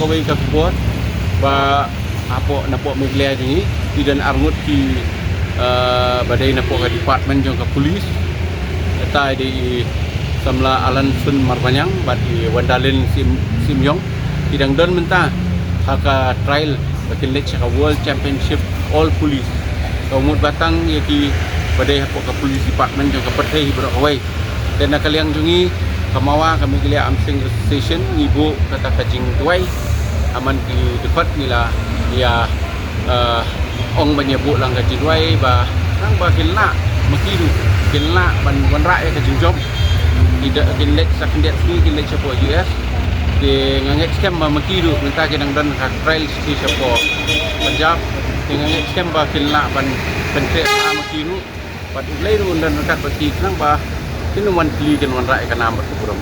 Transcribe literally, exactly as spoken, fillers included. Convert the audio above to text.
Wei ka khubor ba hapoh napoh Meghalaya jong ngi ki don arngut ki, eh, ba dei napoh ka department jong ka police. Kata dei i samla Alanson Marbaniang bad i Wandalin Sim Simyong. Ki dang don mynta ha ka trial ba kin leit sha ka World Championship All Police. Ka mut ba tang ïa ki ba dei hapoh ka police department jong ka pyrthei baroh kawei. Te na ka liang jong ngi ka MAWA, ka Meghalaya Armed Strength Association, ngi buh kata ka jingduwai. Ha man ki dkhot ngi la ïa, eh, ong ban ïa buh lang ka jingduwai ba nang ba kin lah ma ki ruh kin lah ban wanrah ïa ka jingjop. Ki da kin leit sa khyndiat sngi kin leit shapoh U S. Te nga ngeit skhem ba ma ki ruh mynta ki dang don ka trial sha shapoh Punjab. Te nga ngeit skhem ba kin lah ban pyntrei ma ki ruh. Bad U Blei ruh un don ryngkat bad ki khnang ba kin wan tylli kin wanrah ïa ka nam bad ka burom.